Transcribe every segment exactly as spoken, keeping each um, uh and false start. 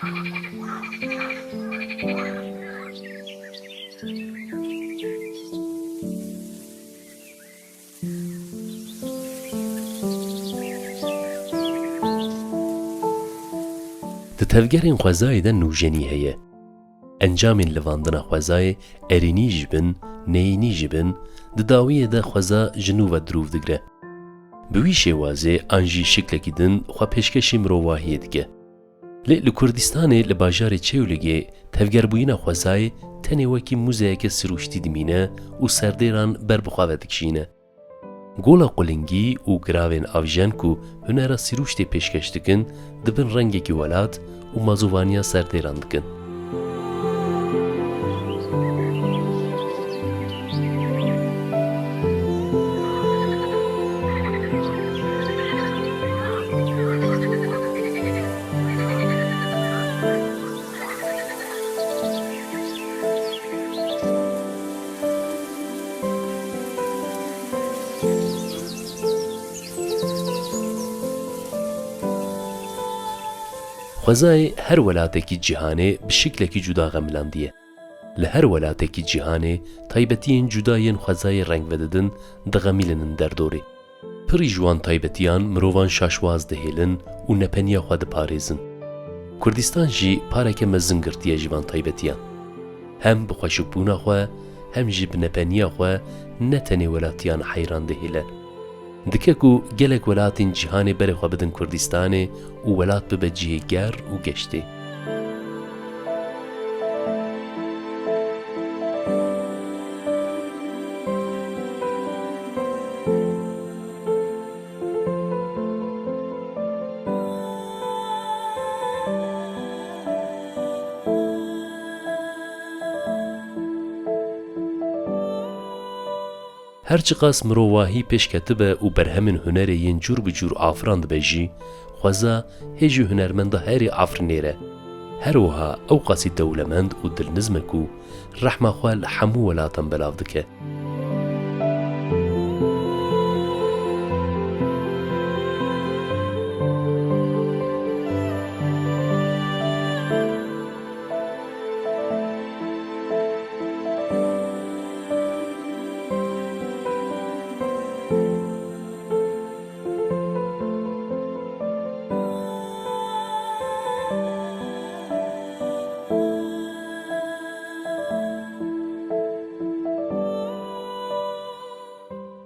Di tevgerên xwezayê de nûjenî heye. Encamên livandina xwezayê erênî ji bin, neyînî ji bin, di dawiyê de xweza ji nû ve dirûv digire. Bi wî şêwazê an jî şiklekî din xwe pêşkêşî mirovahiyê dike. Lê li Kurdistanê li bajarê Çewlîgê tevgerbûyîna xwezayê tenê wekî muzeyeke sirûştî dimîne û serdêran ber bi xwe ve dikişîne. Gola Qulingî û giravên Avjen ku hunera sirûştê pêşkêş dikin, dibin rengekî welat û mazûvaniya serdêran dikin. Xwezayê her welatekî cîhanê bi şiklekî cuda xemilandiye. Li her welatekî cîhanê taybetiyên cuda yên xwezayê reng vedidin, dixemîlinin derdorê. Pirî ji wan taybetiyan mirovan şaşwaz dihêlin û nepeniya xwe diparêzin. Kurdistan jî pareke mezin girtiye ji van taybetiyan. Hem bi xweşikbûna xwe, hem jî bi nepeniya xwe ne tenê welatiyan heyran dihêle. Dike ku gelek welatên cîhanê berê xwe bidin Kurdistanê û welat bibe cihê ger û geştê. Her çiqas mirovahî pêş ketibe û berhemên hunerê yên cûr bi cûr afirandibe jî, xweza hê jî hunermenda herî afirînêr e. Her wiha ewqasî dewlemend û dilnizm e ku rehma xwe li hemû welatan belav dike.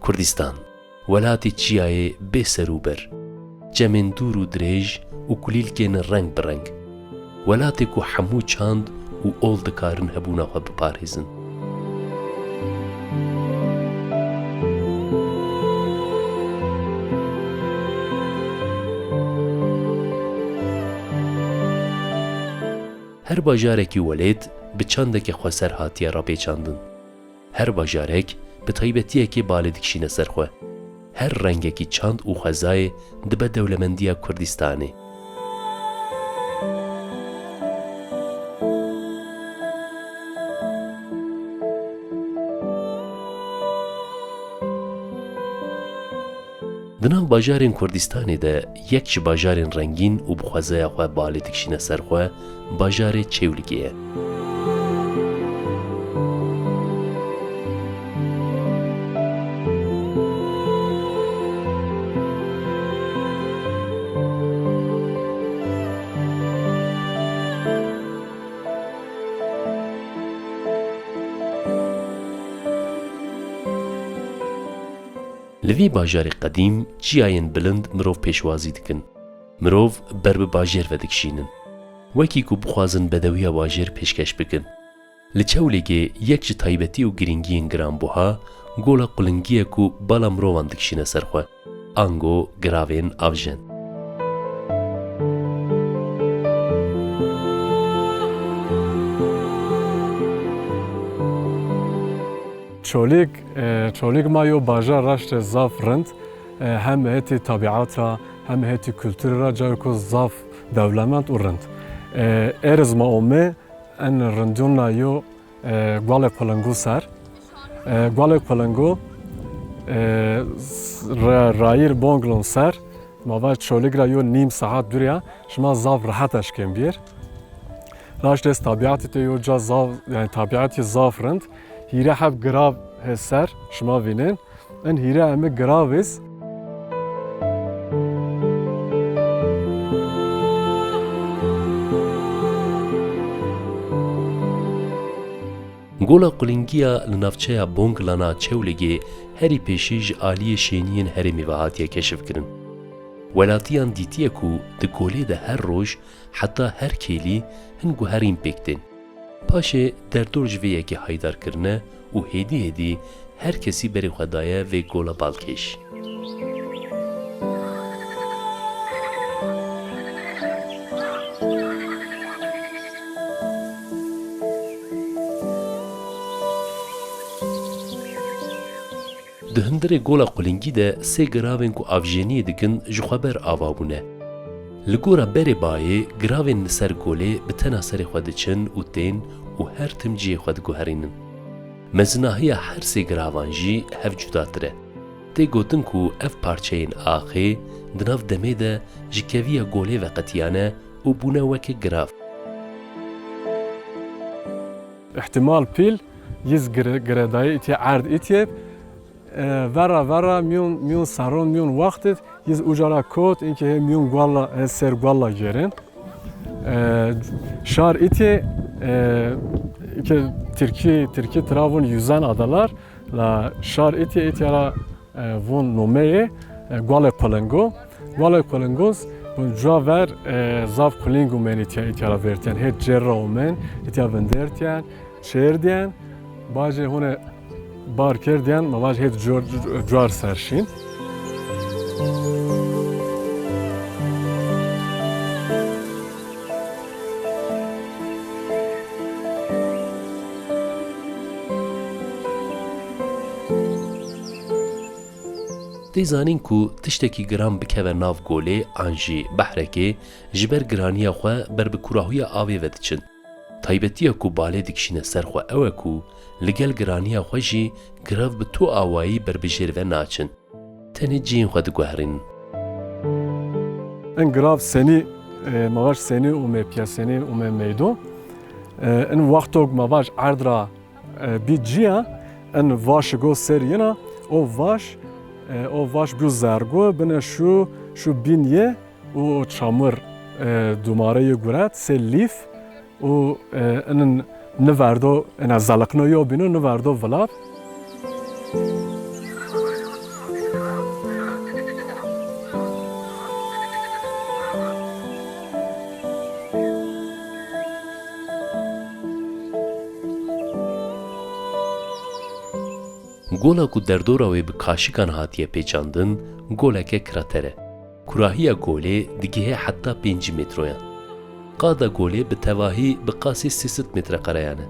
Kurdistan, welatê çiyayê bê ser û ber, çemên dûr û dirêj û kulîlkên reng bi reng. Welatê ku hemû çand û ol dikarin hebûna xwe biparêzin. Her bajarekî welêt bi çandeke xweser hatiye rapêçandin. Her bajarek bi taybetiyekê balê dikişîne ser xwe. Her rengekî çand û xwezayê dibe dewlemendiya Kurdistanê. Di nav bajarên Kurdistanê de yek ji bajarên rengîn û bi xwezaya xwe balê dikişîne ser xwe, bajarê Çewlîgê ye. Li vî bajarê qedîm çiyayên bilind mirov pêşwazî dikin. Mirov ber bi bajêr ve dikişînin. Wekî ku bixwazin bedewiya bajêr pêşkeş bikin. Li Çewlîgê yek ji taybetî û girîngiyên giranbuha Gola Qulingî ye ku bala mirovan dikişîne ser xwe. Ango giravên Avjen. Çolîg, e, Çolîg ma yo bajar raştê zaf rind, e, hem hetî tabiata, hem hetî kulturê ra cayê ku zaf dewlemend û rind. E, êriz ma omê en rindûna yo, e, Gualê Qulingû ser. E, Gualê Qulingû, e, s-, ra-, rayîr bonglon ser, ma va Çolîg ra yo nîm saet dûr ya, şima zaf rehet eşkên bîr. Raşt ez tabiatê te yo ca zaf, yani tabiatê zaf rind. Hîre heb girav he ser, şima vînin. In hîre eme giravêz. Gola Qulingiya li navçeya Bonglana Çewlêgê herî pêşî ji aliyê şêniyên herêmê ve hatiye keşifkirin. Welatiyan dîtiye ku di golê de her roj heta her kêlî hin guherîn pêk tên. Paşê derdor ji vê yekê haydar kirine û hêdî hêdî her kesî berê xwe daye vê gola balkêş. Di hundirê gola Qulingî de sê giravên ku avjeniyê dikin ji xwe ber ava bûne. Li gora berê bayê giravên li ser golê bi tena serê xwe diçin û tên û her tim cihê xwe diguherînin. Mezinahiya her sê giravan jî hev cudatir e. Tê gotin ku ev parçeyên axê di nav demê de ji keviya golê veqetiyane û bûne weke girav. Îhtimal pîl yîz gire-, girêdayî îtiyê erd îtiyê, e, vera vera miyûn, miyûn serron, miyûn wextê yîz uca ra kot, inkê hê miyûn guala, hê ser guala gêrên. E, şar îtiyê, e, ke tirkî, tirkî tira vûn yüzen adalar, la şar îtiyê, îtiyê ra, e, vûn nomeyê, e, Gualê Qulingo. Gualê Qulingoz, vûn cua ver, e, zaf qulingo mên îtiya, îtiya ra vêrtiyen. Hê cêr ra omen, îtiya vindertiyen, çêrdiyen. Bacê hûn ê bar kêrdiyen, ma vaj hê cuar, cuar ser şîn. Tê zanîn ku tiştekî giran bikeve nav golê an jî behrekê, ji ber giraniya xwe ber bi kurahiya avê ve diçin. Taybetiya ku balê dikişîne ser xwe ew e ku li gel giraniya xwe jî girav bi tu awayî ber bi jêr ve naçin. Tenê cihên xwe diguherînin. In girav senî, e, ma vaj senî û me piya senî û me meydo. E, in wextok ma vaj erd ra, e, bî ciya, in vaşigo ser yina, o vaş, e, o vaş bû zergo, bine şu, şu bîn ye û çamur, e, dumare yê guret, sê lîf, û, e, inin niverdo, ina zaliqno yo bîno, niverdo vilav. Gola ku derdora wê bi kaşikan hatiye pêçandin, goleke krater e. Kurahiya golê digihê heta pêncî metroyan. Qada golê bi tevahî bi qasî sê sed metreqereyan e.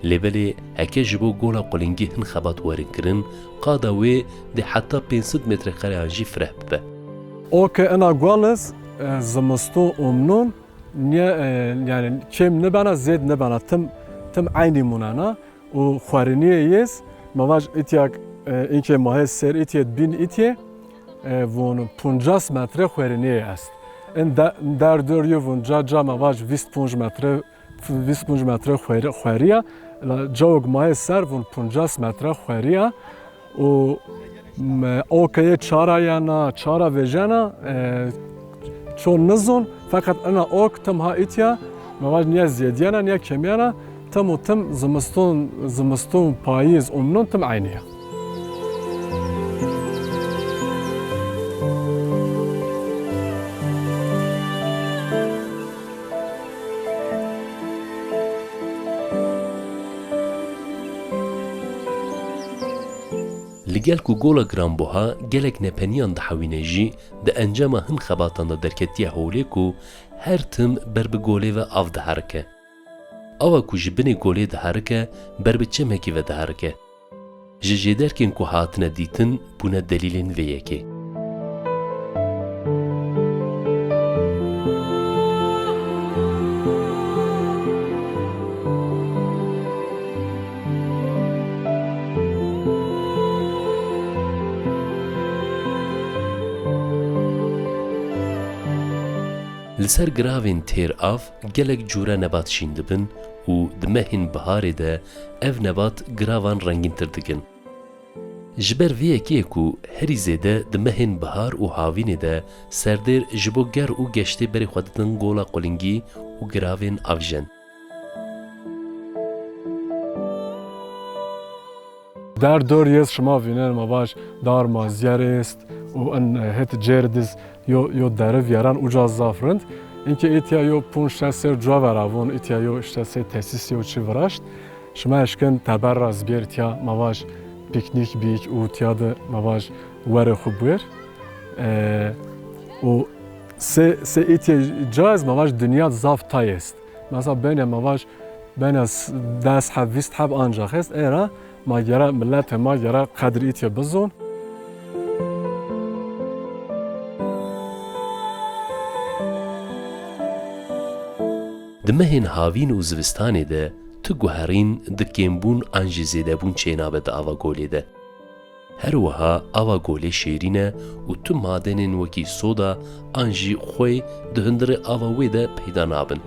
Lê belê heke ji bo gola Qulingî hin xebat werin kirin, qada wê dê heta pênc sed metreqereyan jî fireh bibe. Oke ina gol iz, e, zimiston û mnon niye, e, yani kêm nibena, zêd nibena, tim, tim eynî munena. Û xweriniyê yêz, me vaj îtyak, e, inkê mahê ser îtiyê, bin îtiyê, e, vûn puncas metre xweriniyê est. In de-, derdor yê vûn ca, ca me vaj vîst punc metre, vîst punc metre xweri-, xweriya, la cawok mahê ser vûn puncas metre xweriya û, m-, okeyê çara ya na, çara vejena, e, ço nizon, feqet ina ok tim ha îtya, me vaj niye zêdiyena, niye kemiyena, tim û tim zimiston, zimiston, payîz û mnon tim eynî ya. Li gel ku gola giranbuha gelek nepeniyan dihewîne jî, di encama hin xebatan de derketiye holê ku her tim ber bi golê ve av diherike. Ava ku ji binê golê diherike, ber bi çemekî ve diherike. Ji jêderkên ku hatine dîtin bûne delîlên vê yekê. Li ser giravên têr av gelek cûre nebat şîn dibin û di mehên biharê de ev nebat giravan rengîntir dikin. Ji ber vê yekê ye ku herî zêde di mehên bihar û havînê de serdêr ji bo ger û geştê berê xwe didin Gola Qulingî û giravên Avjen. Derdor yê şima vînin, me vaj dar maziyerê est û in het cêr diz yo, yo deriv yeran uca zaf rind. Inkê îtiya yo pûnc şeş sêr cua veravon, îtiya yo işte sê tesîs yo çi viraşt. Şima eşkin teber ra zbêr tiya me vaj piknik bîk û tiya de me vaj were xwe buêr. E, û sê, sê îtiya caiz me vaj dinya zaf tay est. Mesela bêne me vaj bêne s-, des heb, vîst heb ancak est. Êra ma gere milletê ma gere qedr îtiya bizon. Di mehên havîn û zivistanê de tu guherîn di kêmbûn an jî zêdebûn çênabe di ava golê de. Her wiha ava golê şêrîn e û tu madenên wekî soda an jî xwê di hundirê ava wê de peyda nabin.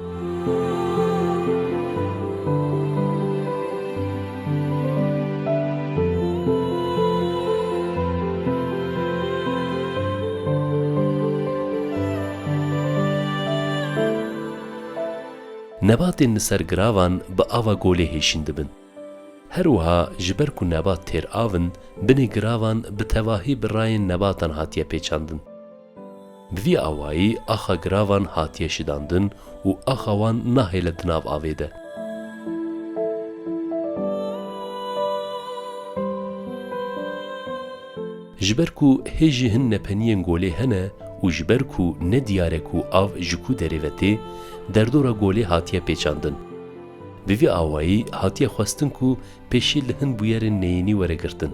Nebatên li ser giravan bi ava golê hêşîn dibin. Her wiha ji ber ku nebat têr av in, binê giravan bi tevahî bi rayên nebatan hatiye pêçandin. Bi vî awayî axa giravan hatiye şidandin û axa wan nahêle di nav avê de. Ji ber ku hê jî hin nepeniyên golê hene û ji ber ku ne diyar e ku av ji ku derê ve tê, derdora golê hatiye pêçandin. Bi vî awayî hatiye xwestin ku pêşî li hin bûyerên neyînî were girtin.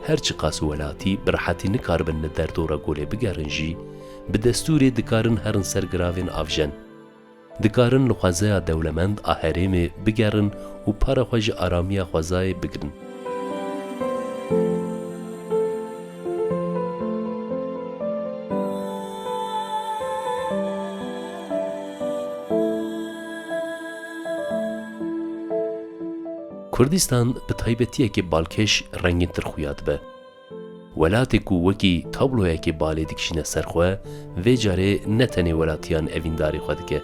Her çiqas welatî bi rehetî nikaribin li derdora golê bigerin jî, bi destûrê dikarin herin ser giravên Avjen. Dikarin li xwezaya dewlemend a herêmê bigerin û para xwe ji aramiya xwezayê bigrin. Kurdistan bi taybetiyekê balkêş rengîntir xuya dibe. Welatê ku wekî tabloyekê balê dikişîne ser xwe, vê carê ne tenê welatiyan evîndarî xwe dike.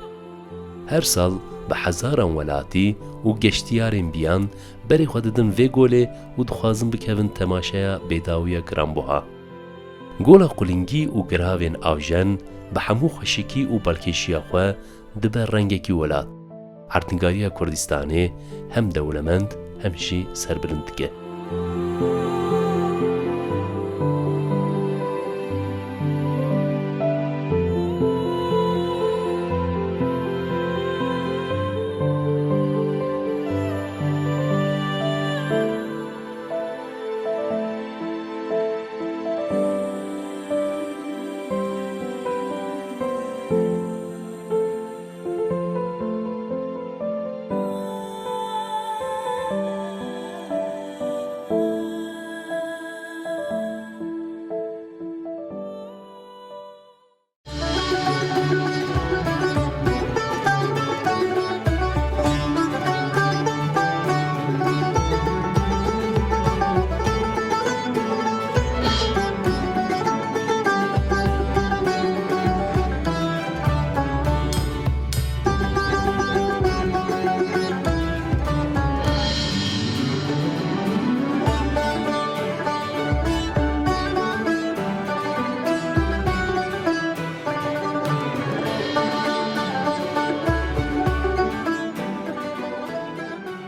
Her sal bi hezaran welatî û geştiyarên biyan berê xwe didin vê golê û dixwazin bikevin temaşeya bêdawiya giranbuha. Gola Qulingî û giravên Avjen bi hemû xweşikî û balkêşiya xwe dibe rengekî welat. Erdnîgariya Kurdistanê hem dewlemend hem jî serbilind dike.